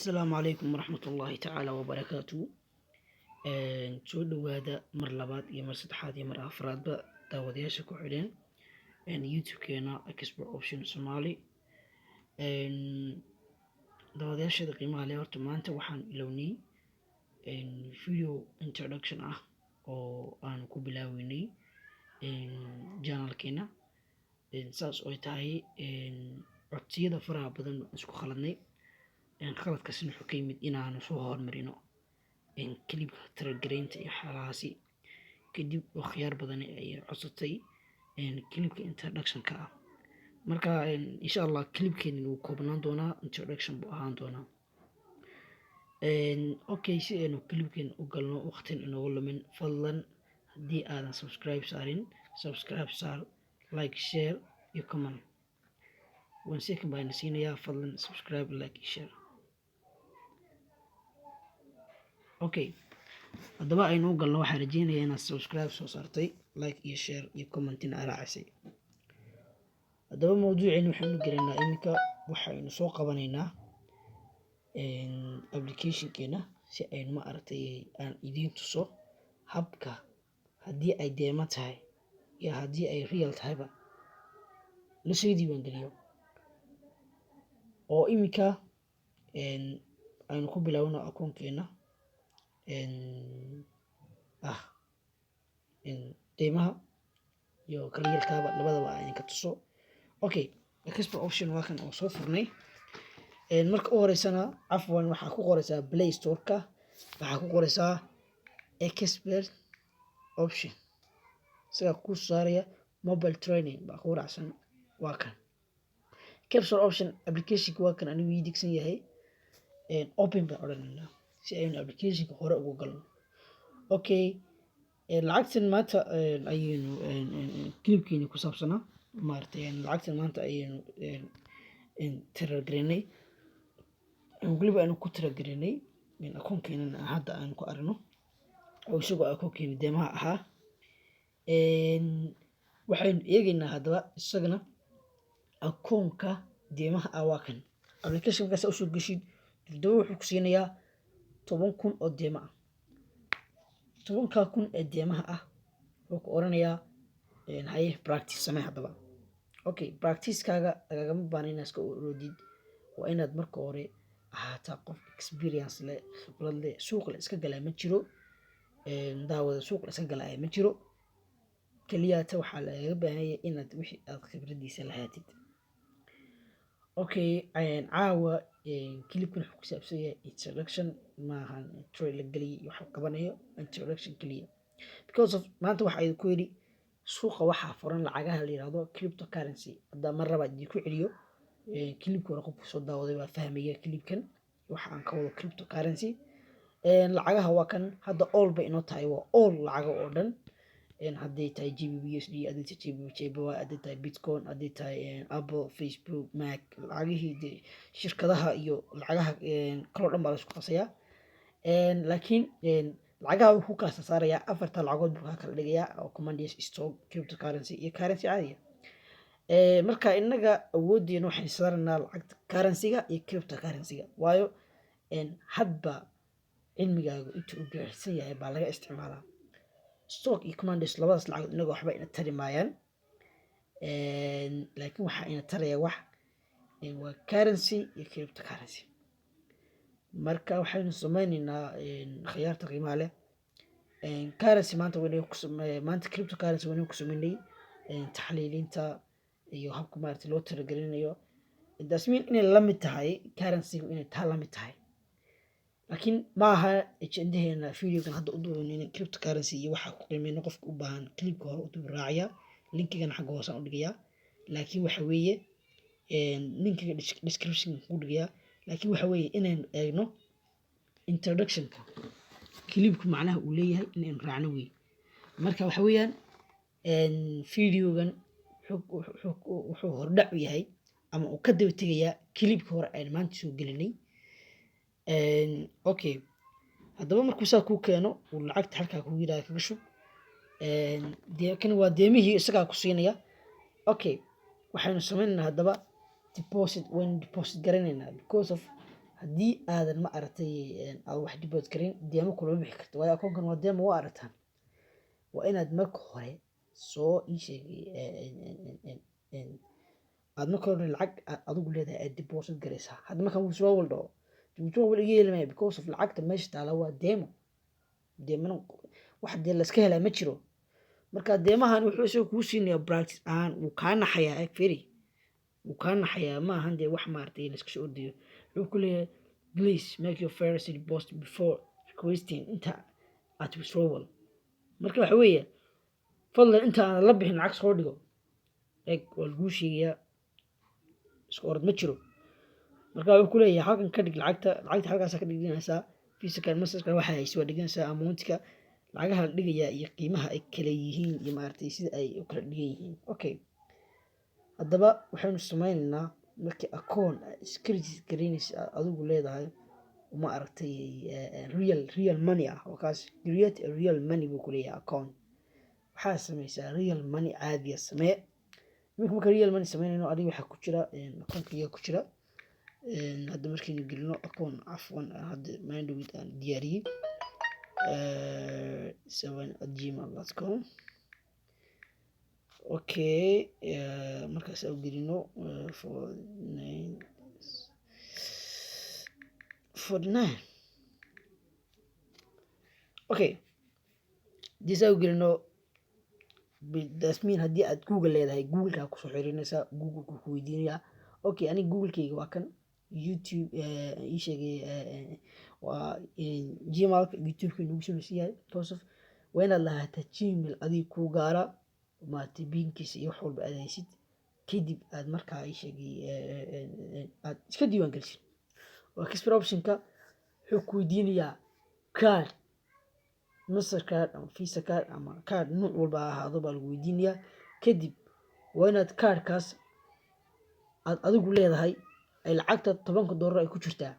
Asalaamu calaykum waraxmatullaahi tacaala wabarakaatu. Soo dhowaada mar labaad iyo mar saddexaad iyo mar afraadba, daawadayaasha ku xidhan YouTube-keena Expert Option Somali, daawadayaashada qiimaha leh. Horta maanta waxaan ilownay video introduction ah oo aan ku bilaaweynay channelkeena. Saas oo tahay, codsiyada faraha badan isku khaladnay. Khaladkaasina wuxuu ka yimid inaanu soo hormarino clipka trade-gareynta iyo waxyaalahaasi, kadib oo khiyaar badan ay codsatay clipka introduction-ka ah. Marka insha Allah clipkeeni wuu koobnaan doonaa, introduction buu ahaan doonaa. Okay, si aynu clipkeena u galno, waqtin inoogu lumin, fadlan haddii aadan subscribe saarin, subscribe saar, like, share iyo comment. One second baan siinayaa. Fadlan subscribe, like iyo share. Okay, haddaba aynu u galno. Waxaan rajeynayaa inaad subscribe soo saartay, like iyo share iyo commentina aa raacisay. Haddaba mawduuceeni waxaynu gelaynaa iminka. Waxaynu soo qabanaynaa applicationkeena si aynu, ma aragtay, aan idiin tuso habka haddii ay demo tahay iyo haddii ay real tahayba lasoo diiwaan geliyo. Oo iminka aynu ku bilaawno akoonkeena ah demoha iyo ka realkaaba, labadaba aan idinka tuso. Okay, Expert Option waa kan oo soo furnay. Marka u horeysana, cafwan, waxaa ku qoreysaa Play Store-ka, waxaa ku qoreysaa Expert Option. Isagaa kuu saaraya, mobile training baa ku raacsan. Waa kan Expert Option applicationka, waa kan anigu ii degsan yahay. Open baan odhanaynaa si aynu applicationka hore ugu galno. Okay, lacagtan maanta ayaynu clipkeeni ku saabsanaa, maaragtay, lacagtan maanta ayaynu trade gareynay, weliba aynu ku trade gareynay akoonkeenana hadda aynu ku aragno, oo isagoo akoonkeeni demoha ahaa. Waxaynu eegaynaa haddaba isagana akoonka demoha ah. Waa kan application. Markaas usoo geshid durdaba wuxuu ku siinayaa 10,000 oo demo ah. 10,000 ee demoha ah wuxuu ku oranayaa, "Haye, practice samee." Haddaba okay, practicekaaga lagagama baahna inaad iska orodid. Waa inaad marka hore ahaataa qof experience leh, khibrad leh. Suuq la iska galaa ma jiro, daawada. Suuq la iska galaa ma jiro. Keliyaata waxaa lagaga baahanya inaad wixii aad khibradiisa lahaatid. Okay, caawa clipkan wuxuu ku saabsan yahay introduction, maahan trade la geliyay iyo wax la qabanayo, introduction keliya, because of maanta waxa idinku yidhi suuqa waxaa furan lacagaha la yihahdo cryptocurrency. Hadda mar labaad idinku celiyo, clipka hore qofku soo daawaday baa fahmaya clipkan waxa aan ka wado. Cryptocurrency lacagaha waa kan hadda all bay inoo tahay, waa all lacaga oo dhan, hadday tahay GBPUSD, hadday tahay GBPJPY, hadday tahay Bitcoin, hadday tahay Apple, Facebook, Mac, lacagihii dee shirkadaha iyo lacagaha kaloo dhan baa la isku qasayaa. Laakiin lacagaha wuxuu kala saarayaa, afarta lacagood buu kaa kala dhigayaa, oo commodities, stock, cryptocurrency iyo currency caadiga. Marka innaga awooddeena waxay saaranaa lacagta currency-ga iyo cryptocurrency-ga, waayo hadba cilmigaagu inta uu gaarsan yahay baa laga isticmaalaa. Stock iyo commodities, labadaas lacagood inaga waxba ina tari maayaan, laakiin waxaa ina taraya wax waa currency iyo cryptocurrency. Marka waxaynu sameyneynaa, khiyaarta qiimaha leh, currency maanta waynu ku maanta cryptocurrency waynu ku sameynay taxliilinta iyo habka, maaragtay, loo talagelinayo. It mean inay la mid tahay currency-gu, inay taa la mid tahay, laakiin ma aha ajendaheena videogan hadda u duubayno in cryptocurrency iyo waxa ku qiimeyno. Qofka u baahan clipka hore u dub raacaya, linkigana xagga hoosaan u dhigayaa. Laakiin waxa weeye linkiga description ku dhigayaa. Laakiin waxa weeye inaynu eegno introductionka clipku macnaha uu leeyahay, inaynu raacno wey. Marka waxa weeyaan videogan wuxuu hordhac u yahay ama uu ka daba tegayaa clipka hore aynu maanta soo gelinay. Okay, haddaba markuu saa kuu keeno, uu lacagta halkaa kugu yidhahda kaga shub, dee kan waa demohii isagaa ku siinaya. Okay, waxaynu sameynaynaa haddaba deposit. Waynu deposit garanaynaa, because of Haddii aadan, ma aragtay, aad wax deposit garin, demo kulama bixi karto, waayo akoonkan waa demo. Waa aragtaan, waa inaad marka hore soo ii sheegay, aad marka hore lacag aad adigu leedahay aad deposit garaysaa. Hadda markaan withdrawal dhaho, withdrawal iga yeeli maya, because of lacagta meesha taala waa demo. Demona wax dee layska helaa ma jiro. Marka demohan wuxuu isaga kuu siinayaa practice ahaan. Wuu kaa naxayaa, eg feri, wuu kaa naxayaa. Ma ahan dee wax maaragtay layska soo ordayo. Wuxuu ku leeyahay, "Please make your first deposit before requesting inta at withdrawal." Marka waxa weeye, fadlan inta aanad la bixin lacag soo dhigo. Eg, waa laguu sheegayaa, isku orod ma jiro. Marka wuxuu ku leeyahay, halkan ka dhig lacagta. Lacagta halkaasa ka dhiganaysaa. Visa card, Mastercard, waxaa haysa waa dhiganaysaa. Amountka lacagaha la dhigayaa iyo qiimaha ay kala yihiin iyo maaragtay sida ay u kala dhigan yihiin. Okay, haddaba waxaynu sameynaynaa markii akoon iska register garaynaysa aad adigu leedahay, ma aragtay, real money ah oo kaas "create a real money" buu kuleeyahay account. Waxaa sameysaa real money caadiya samee. Iminka marka real money sameynayno, adiga waxaa ku jira akoonkayga ku jira. Hadda markaynu gelino akoon, cafwan, hadda mindowid aan diyaariyey, 7@gmail.com. Okay, markaas aan gelino 49 49. Okay, haddii saa u gelino, dasmiin haddii aad Google leedahay, Googleka kusoo xirinaysaa, Googleka ku weydiinayaa. Okay, aniga Googlekeyga waa kan YouTube ii sheegay, waa Gmailka YouTube-ka nagu samaysan yahay, because of waa inaad lahaataa Gmail adiga kuu gaara, maaragtay, PIN-kiisa iyo wax walba aad haysid. Kadib aad markaa ii sheegay aad iska diiwaan gelisid. Waa expert optionka. Wuxuu ku weydiinayaa card, Master card ama Visa card ama card nuuc walba ha ahaado baa lagu weydiinayaa. Kadib waa inaad kaarkaas aad adigu leedahay ay lacagta 10-ka doolar ay ku jirtaa.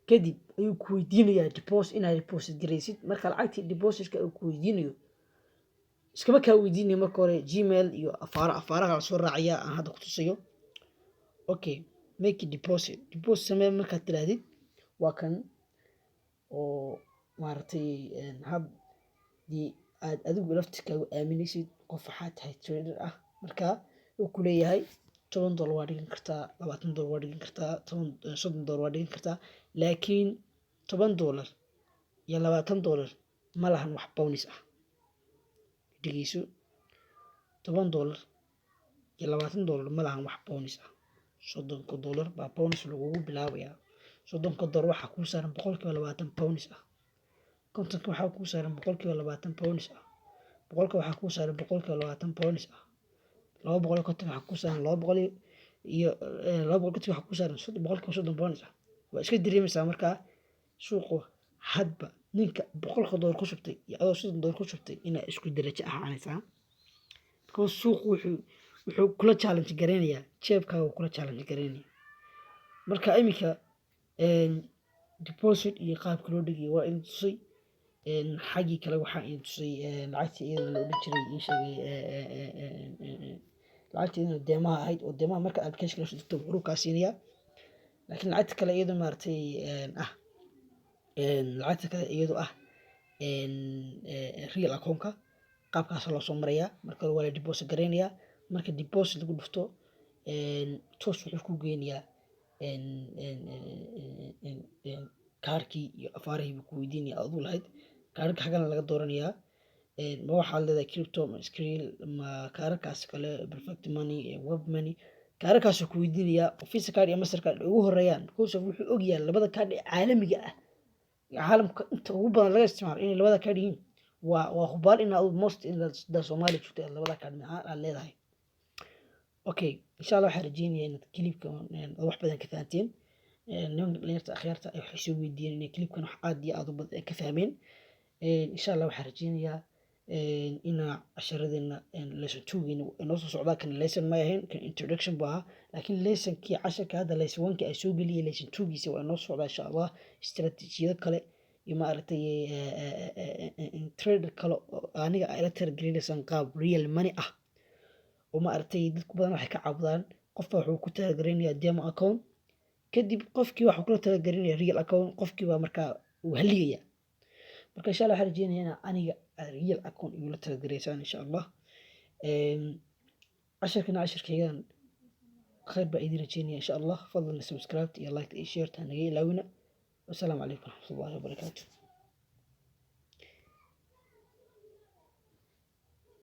Kadib ayuu ku weydiinayaa deposit, inaad deposit garaysid. Marka lacagtii depositka uu ku weydiinayo, iskama kaa weydiinayo. Marka hore Gmail iyo afaara afaaraha lasoo raacaya aan hadda ku tusayo. Okay, make deposit, deposit samee markaad tiraahdid, waa kan oo maaragtay hab dii aad adigu laftirkaagu aaminaysid qof waxaa tahay trader ah. Marka uu ku leeyahay $10 waa dhigan kartaa, $20 waa dhigan kartaa, 10, $30 waa dhigan kartaa, laakiin $10 iyo $20 ma lahan wax bonus ah. Dhegeyso, $10 iyo $20 ma lahan wax bonus ah. $30-ka baa bonus lagugu bilaabayaa. $30-ka waxaa kuu saaran 20% bonus ah. 50-ka waxaa kuu saaran 20% bonus ah. 100-ka waxaa kuu saaran 20% bonus ah. 250 waxaa kuu saaran 200 iyo 250 waxaa kuu saaran 30% bonus ah. Waa iska dareemaysaa. Markaa suuqu hadba ninka $100-ka ku shubtay iyo adoo $30 ku shubtay inaa isku darajo ahaanaysaa, because suuqu wuxuu kula challenge garaynayaa, jeebkaaga kula challenge garaynaya. Marka iminka deposit iyo qaabka loo dhigay waa idin tusay. Xaggii kale waxaa idin tusay lacagtii iyadana la odhan jiray, ii sheegay, lacagtii iyadana demoha ahayd, oo demoha marka application la soo degto wuxuu kaa siinayaa. Laakiin lacagta kale iyadoo maaragtay ah, lacagta kale iyadoo ah real accountka, qaabkaas loo soo marayaa. Marka hore waa la deposit garaynayaa. Marka deposit lagu dhufto, toos wuxuu ku geynayaa kaarkii iyo afaarihii buu ku weydiinaya aad u lahayd. Kaararka xaggana laga dooranayaa. Ma waxaad leedahay crypto, ma Skrill, ma kaararkaas kale, Perfect Money, Web Money? Kaararkaasuu ku weydiinayaa oo Visa card iyo Master card ay ugu horeeyaan, because of wuxuu ogyahay labada kaadh ee caalamiga ah, caalamka inta ugu badan laga isticmaalo, inay labada kaadh yihiin. Waa hubaal in aad most inaad Soomaaliya joogto aad labada kaadh aad leedahay. Okay, insha Allah waxaan rajeynayaa inaad clipka wax badan ka fahanteen. Nimanka dhalinyarta akhyaarta ay waxay soo weydiiyeen inay clipkan wax aad iyo aad u badan ay ka fahmeen. Insha Allah waxaan rajeynayaa inaa casharadeena lesson two-geena inoo soo socdaa. Kan lesson ma ahayn, kan introduction buu ahaa, laakiin lessonkii casharka hadda lesson one-kii ay soo geliyay, lesson two-giisa waa inoo socdaa insha Allah. Istaraatiijiyado kale iyo maaragtay trader kale oo aniga ay la talagelinaysaan qaab real money ah, oo maaragtay dadku badan waxay ka caabudaan. Qofba wuxuu ku talagelinayaa demo account. Kadib qofkii waxaa kula talagelinaya real account, qofkii baa markaa uu haligaya. Marka insha Allah waxaan rajeynaya inaa aniga aad real account igula talagaraysaan insha Allah. Casharkana casharkaygan khayr baa idin rajeynaya insha Allah. Fadlan subscribe iyo like iyo share ta naga ilaawina. Wasalaamu calaykum waraxmatullahi wabarakaatu.